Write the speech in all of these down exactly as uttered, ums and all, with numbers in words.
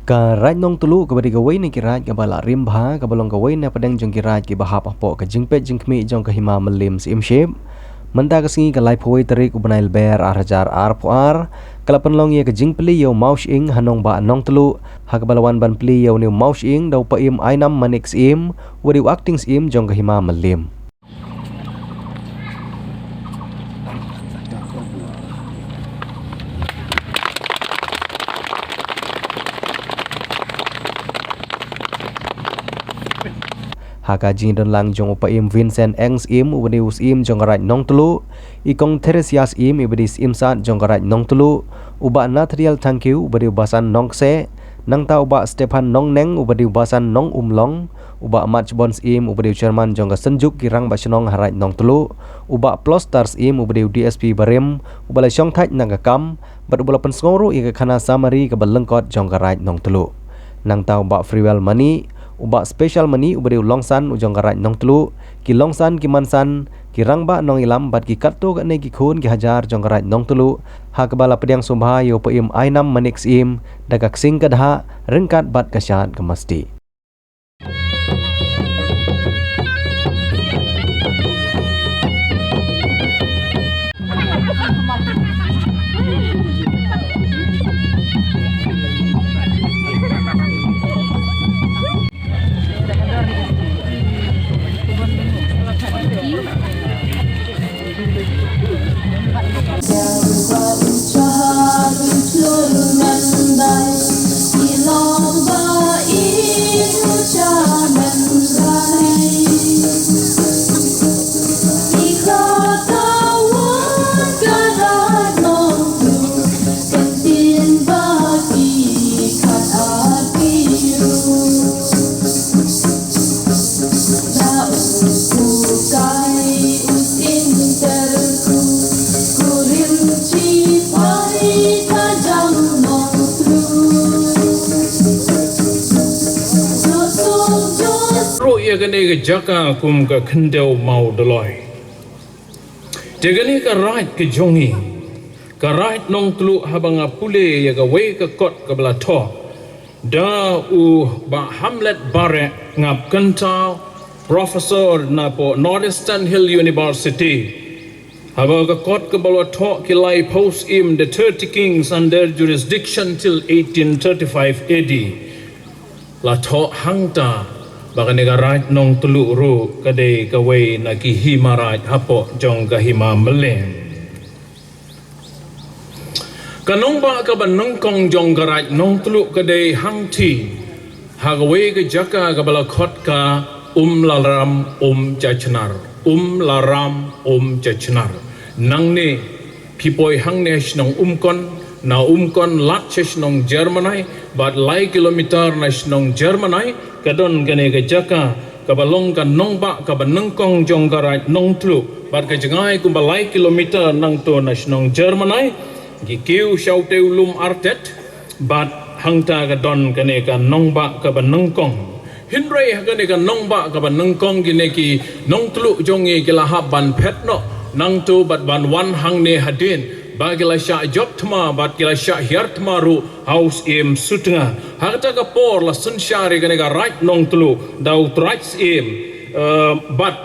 Ka Raid Nongtluh kaba dei kawei na ki raid kaba la rim bha, kaba long kawei na pdeng jong ki raid kiba hap hapoh ka jingpeit jingkhmih jong ka Hima Mylliem Syiemship. Mynta ka sngi ka laiphew wei tarik u bnai Lber ar hajar arphew ar, ka la pynlong ïa ka jingplie ïa u Mawshyieng ha nongbah Nongtluh, ha kaba la wan ban plie ïa une u Mawshyieng da u Paiem Ainam Manik Syiem, uba dei u acting Syiem jong ka Hima Mylliem. Ha ka jingdon lang jong u Paiem Vincent Eng Syiem, uba dei u Syiem jong ka Raid Nongtluh, i Kong Theresia Syiem, uba dei u Syiem Sad jong ka Raid Nongtluh, u Bah Nathaniel Thangkhiew, uba dei u Basan Nongkseh, nangta u Bah Stephan Nongneng, uba dei u Basan Nongumlong, u Bah Matchbon Syiem, uba dei u Chairman jong ka Synjuk ki Rangbah Shnong ha Raid Nongtluh, u Bah Plostar Syiem, uba dei u D S P barim, uba la shongthait na ka kam, bad uba la pynsngew ruh ïa ka khana samari kaba lyngkot jong ka Raid Nongtluh. Nangta u Bah Freewell Mani, u Bah Special Mani, uba dei u Longsan u jong ka Raid Nongtluh, ki Longsan ki Mansan, ki Rangbah Nongïalam bad ki katto katne ki khun ki hajar jong ka Raid Nongtluh, ha kaba la pdiang sngewbha ïa u Paiem Ainam Manik Syiem da ka ksing ka dhah, ryngkat bad ka shad ka masti. Ruh ïa kane ka jaka kum ka khyndew mawdloi. Te kane ka raid ka jong ngi, ka Raid Nongtluh, haba nga pule ïa kawei ka kot kaba la thoh da u Bah Hamlet Bareh Ngapkyntaw, professor napoh North Eastern Hill University. Haba ka kot kaba la thoh ki laiphew syiem, the Thirty Kings and their jurisdiction till eighteen thirty-five A D. La thoh hangta ba kane ka Raid Nongtluh ruh ka dei kawei na ki hima raid hapoh jong ka Hima Mylliem. Ka nongbah kaba nyngkong jong ka Raid Nongtluh ka dei hangthie ha kawei ka jaka kaba la khot ka Umlaram Umjachnar. Umlaram Umjachnar. Nangne phi poi hangne shnong Umkon, na Umkon lad sha shnong Germany, bad lai kilometer na shnong Germany, ka don kane ka jaka, kaba long ka nongbah kaba nyngkong jong ka Raid Nongtluh, bad ka jngai kumba lai kilometer nangto na shnong Germany, ki kiew sha utei u lum artet, bad hangta ka don kane ka nongbah kaba nyngkong. Hynrei ha kane ka nongbah kaba nyngkong kine ki Nongtluh jong ngi ki la hap ban phet noh nangto bad ban wan hangne hadien, ba ki la shah jop thma bad ki la shah hiar thma ruh ha u Syiem Sutnga. Ha kata ka por la synshar ïa kane ka Raid Nongtluh da u Trai Syiem, eh, bad,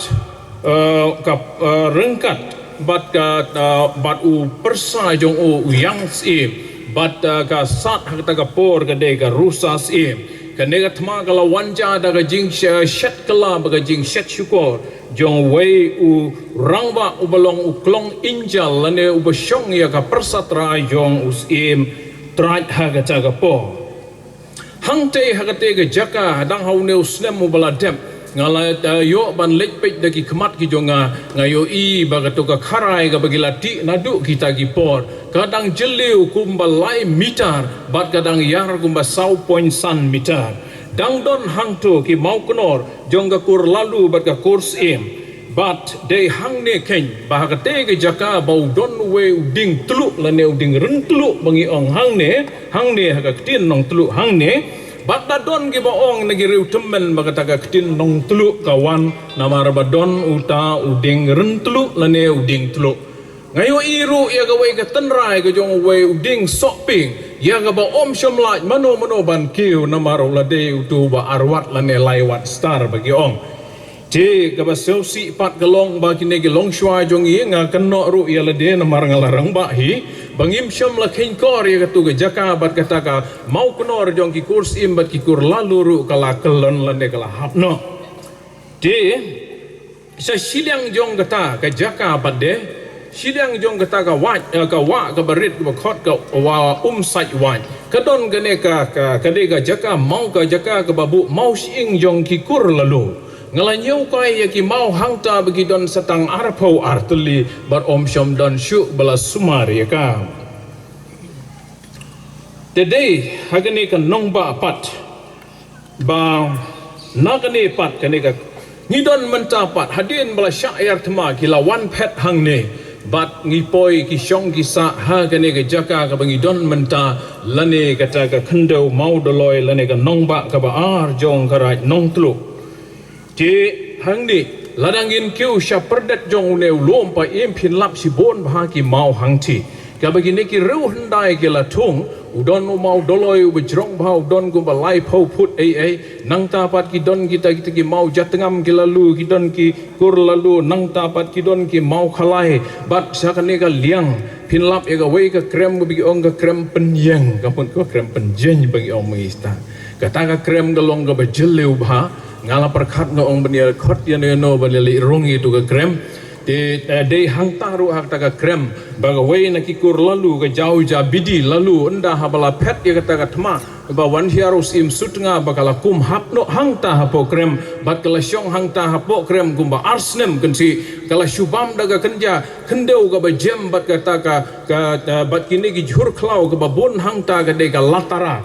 eh, ka, eh, ryngkat bad ka, eh, bad u pyrsa jong u, u Ïang Syiem, bad, eh, ka sad ha kata ka por ka dei ka Rusa Syiem. Kane ka thma ka la wan jia da ka jingshet kylla bad ka jingshet shukor jong uwei u rangbah uba long u klong injal lane uba shong ïa ka pyrsa trai jong u Syiem Trai ha kata ka por. Hangtei ha katei ka jaka, dang ha une u snem uba la dep, nga la, eh, ïoh ban leit peit da ki khmat ki jong nga, nga ïohi ba kato ka kharai kaba ki la tih naduh kita ki por, ka dang jylliew kumba lai meter bad ka dang ïar kumba saw point san meter. Dang don hangto ki mawknor jong ka kur Lalu bad ka kur Syiem. Bad dei hangne keiñ ba ha katei ka jaka ba u don uwei u dieng tluh lane u dieng ryn tluh ba ngi ong hangne, hangne ha ka ktien Nongtluh hangne. Bad la don kiba ong na ki riew tymmen ba kata ka ktien Nongtluh ka wan namar ba don uta u dieng ryn tluh lane u dieng tluh. Nga ïohi ruh ïa kawei ka tynrai ka jong uwei u dieng sohpieng, Ïa kaba ym shym lah mano mano ban kiew namar u la dei utu ba arwat lane laiwat star ba ki ong. Te kaba sngewsih pat ka long ba kine ki longshuwa jong ngi, nga kynnoh ruh ïa lade namar nga la rangbah hi, ba ngim shym la kheiñkor ïa katu ka jaka bad kata ka mawknor jong ki kur syiem bad ki kur lalu ruh ka la kyllon lane ka la hap noh. Te sa shiliang jong kata ka jaka pat de, shiliang jong kata ka wah, eh, ka wah kaba rit kaba khot ka Wah Umsait Wait, ka don kane ka, ka, ka dei ka jaka maw, ka jaka kaba buh maw shyieng jong ki kur lalu. Nga la ñiewkor ïa ki maw hangta ba ki don sa tang arphew ar tylli bad ym shym don shuh ba la sumar ïa ka. Te dei ha kane ka nongbah pat, ba na kane pat kane ka ngi don mynta pat, hadien ba la shah ïar thma ki la wan phet hangne, bad ngi poi ki shong ki sah ha kane ka jaka kaba ngi don mynta, lane kata ka khyndew maw Doloi lane ka nongbah kaba ar jong ka Raid Nongtluh. Te hangne, lada ngin kiew sha pyrdet jong une u lum Paiem phin lap shibun bha ki maw hangti. Kaba kine ki riew hyndai ki la thung, u don u maw Doloi uba jrong bha, u don kumba laiphew phut ei ei, nangta pat ki don kita kita ki maw jatngam ki lalu, ki don ki kur lalu, nangta pat ki don ki maw khalai, bad sha kane ka liang phin lap ïa kawei ka krem kaba ki ong ka krem pynïeng, ka mut ka krem pynïeng ba ki ong mynta. Kata ka krem ka long kaba jylliew bha, nga la pyrkhat nga ong ban ïa khot ïano ïano ban ïa leit rung ïa tu ka krem. Te, eh, dei hangta ruh ha kata ka krem ba kawei na ki kur lalu ka jaw ja bidi lalu ynda haba la phet ïa kata ka thma ba wan hiar u Syiem Sutnga ba ka la kum hap noh hangta hapoh krem bad ka la shong hangta hapoh krem kumba ar snem kynti, ka la shu bam da ka kynja khyndew kaba jem bad kata ka, ka, eh, bad kine ki jhur khlaw kaba bun hangta ka dei ka latara.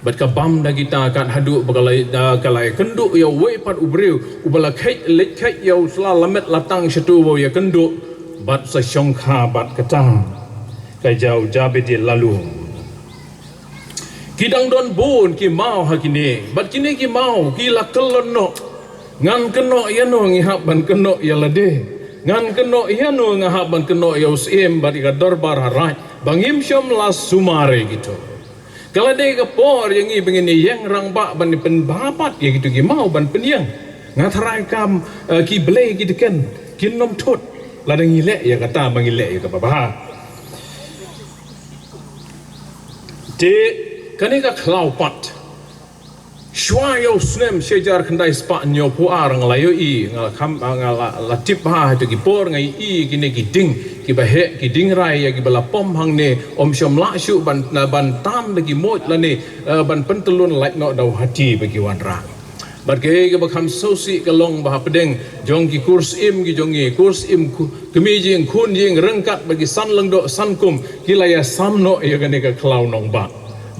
Bad ka bam da kita kat haduh ba ka la, da ka la ïakynduh ïa uwei pat u briew uba la kheit leit kheit ïa u sla lamet la tang shatu ba u ïakynduh bad sa shongkha bad kata ka jaw ja bidi lalu. Ki dang don bun ki maw ha kine, bad kine ki maw ki la kyllon noh. Ngan kynnoh ïano ngi hap ban kynnoh ïa lade. Ngan kynnoh ïano nga hap ban kynnoh ïa u Syiem bad ïa ka dorbar ha Raid ba ngim shym la sumar ïa kito. Ka la dei ka por ïa ngi ba ngin ïeng rangbah ban pynbha pat ïa kito ki maw ban pynïeng. Nga tharai kam, eh, ki blei ki dken kin nym thut lada ngi leh ïa kata ba ngi leh ïa kaba bha. Te kane ka khlaw pat, shuwa ïa u snem shi hajar khyndai spah hynñiewphew ar nga la ïohi, nga la kham, nga la, la tip bha ha kito ki por nga ïohi kine ki dieng kiba heh, ki dieng rai ïa kiba la pom hangne, ym shym lah shuh ban, ban tam da ki muid lane, eh, ban pyntyllun lait noh da u hati ba ki wanrah. Bad kaei kaba kham sngewsih ka long ba hapdeng jong ki kur syiem ki jong ngi, kur syiem khu-, kmie jing khun jing ryngkat bad ki san lyngdoh san kum ki la ïasam noh ïa kane ka khlaw nongbah.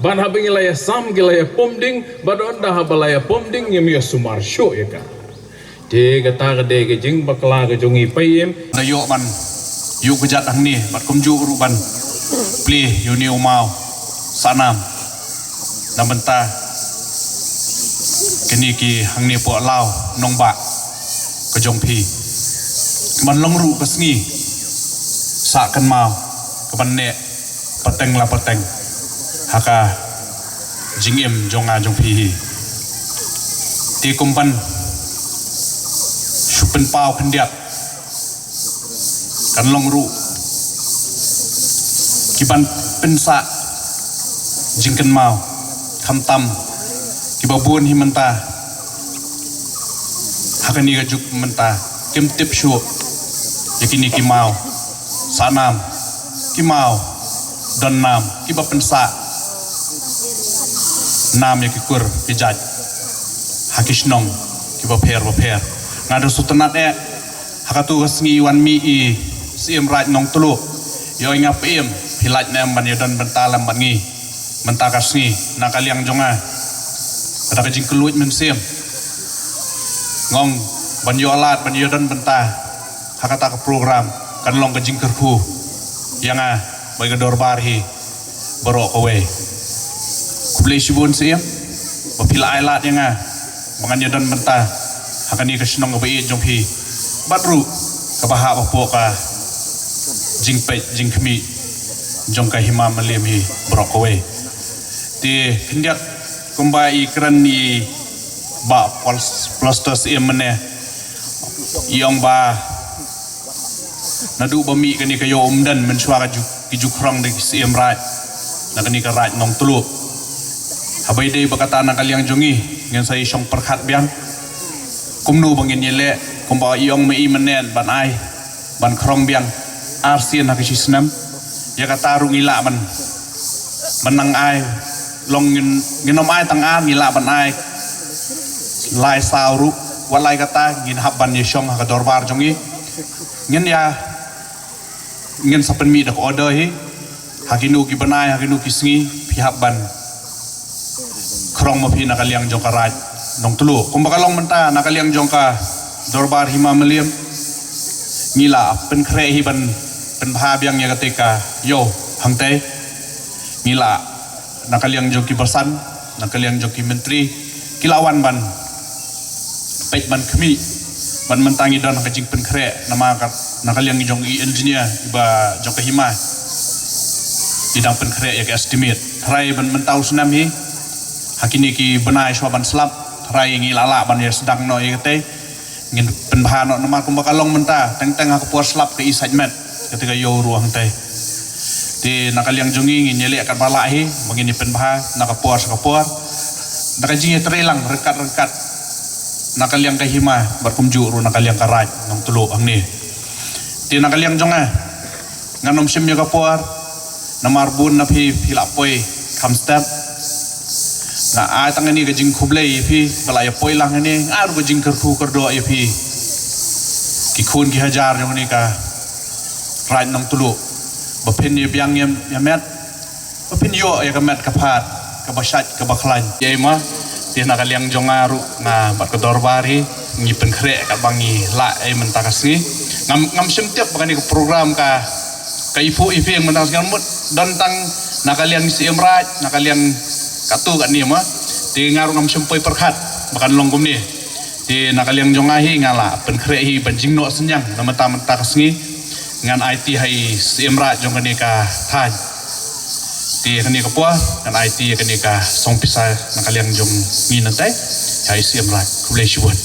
Bad haba ngi la ïasam ki la ïapom dieng, bad ynda haba la ïapom dieng ngim ïasumar shuh ïa ka. Te kata ka dei ka jingbakla ka jong ngi Paiem. Da ïoh ban ïuh kjat hangne bad kumjuh ruh ban plie ïa une u maw Sahnam na bynta kine ki hangne poh law nongbah ka jong phi. Ban long ruh ka sngi sah kynmaw kaban neh pateng la pateng ha ka jingim jong nga jong phi hi. Te kum ban shu pynpaw khyndiat kan long ruh kiban pynsah jingkynmaw khamtam kiba bun hi mynta ha kane ka juk mynta kim tip shuh ïa kine ki maw Sahnam, ki maw Donnam kiba pynsah nam ïa ki kur ki jait ha ki shnong kiba pher ba pher. Nga da sngewtynnat eh ha katu ka sngi wan mih i Syiem Raid Nongtluh. Ïoh nga Paiem, phi lait ne em ban ïadon bynta lem bad ngi mynta ka sngi na ka liang jong nga. Kata ka jingkylluid mynsiem nga ong ban ïoh lad ban ïadon bynta ha kata ka program kan long ka jingkyrkhu ïa nga bad ka dorbar hi baroh kawei. Khublei shibun Syiem ba phi la ai lad ïa nga ba ngan ïadon bynta ha kane ka shnong kaba ïeit jong phi bad ruh kaba hap hapoh ka jingpeit jingkhmih jong ka hima Mylliem hi baroh kawei. Te khyndiat kumba i kren i Bah Plas- Plaster Syiem mynne, i ong ba naduh ba mih kane ka ïew umden mynshuwa ka ju ki ju khrong da ki Syiem Raij na kane ka Raij Nongtluh. Haba ïadei bad kata na ka liang jong ngi, ngin sa ïashong pyrkhat biang kumno ba ngin ïaleh. Kumba i ong ma i mynne ban ai ban khrong biang arsien ha ka shisnem. Ïa kata ruh ngi lah ban ban nang ai long, ngin ngin ym ai tang ar, ngi lah ban ai lai saw ruh. Wat lai kata ngin hap ban ïashong ha ka dorbar jong ngi. Ngin ïa ngin sa pynmih da ka order hi. Ha kino ki bnai, ha kino ki sngi phi hap ban khrong ma phi na ka liang jong ka Raij Nongtluh. Kumba ka long mynta na ka liang jong ka dorbar Hima Mylliem, ngi la pynkhreh hi ban pynbha biang ïa kata ka ïew hangtei. Ngi la na ka liang jong ki basan, na ka liang jong ki myntri, ki la wan ban peit ban khmih. Ban mynta ngi don ha ka jingpynkhreh namar ka na ka liang jong i engineer iba jong ka Hima, i dang pynkhreh ïa ka estimate. Trai ban mynta u snem hi, ha kine ki bnai shuwa ban slap, trai ngi la lah ban ïa sdang noh ïa kata. Ngin pynbha noh namar kumba ka long mynta, teng teng ha ka por slap ka i sait met kata ka ïew ruh hangtei. Te na ka liang jong ngi ngin ïaleh katba lah hi ba ngin ïa pynbha na ka por sha ka por, na ka jingïatreilang ryngkat ryngkat na ka liang ka Hima bad kumjuh ruh na ka liang ka Raij Nongtluh hangne. Te na ka liang jong nga, ngan ym shim ïa ka por namar bun na phi phi la poi kham step. Nga ai tang kane ka jingkhublei ïa phi ba la ïa poi lang hangne, nga ai ruh ka jingkyrkhu kyrdoh ïa phi ki khun ki hajar jong kane ka Raij Nongtluh, ba phin ïa biang ïa ïa met, ba phin ïoh ïa ka met ka phad kaba shait kaba khlaiñ. Ïa i ma, te na ka liang jong nga ruh, nga bad ka dorbar hi ngi pynkhreh katba ngi lah ei mynta ka sngi. Ngam ngam shym tip ba kane ka program ka ka iphuh iphieng mynta ka sngi, mut don tang na ka liang Syiem Raij, na ka liang katto katne ma. Te nga ruh ngam shym poi pyrkhat ba kan long kumne. Te na ka liang jong nga hi nga la pynkhreh hi ban jingnoh synñiang na mynta mynta ka sngi. Ngan aiti ha i Syiem Raij jong kane ka thaiñ. Te kane ka por ngan aiti kane ka song pisa na ka liang jong ngi nangtai ha i Syiem Raij. Khublei shibun.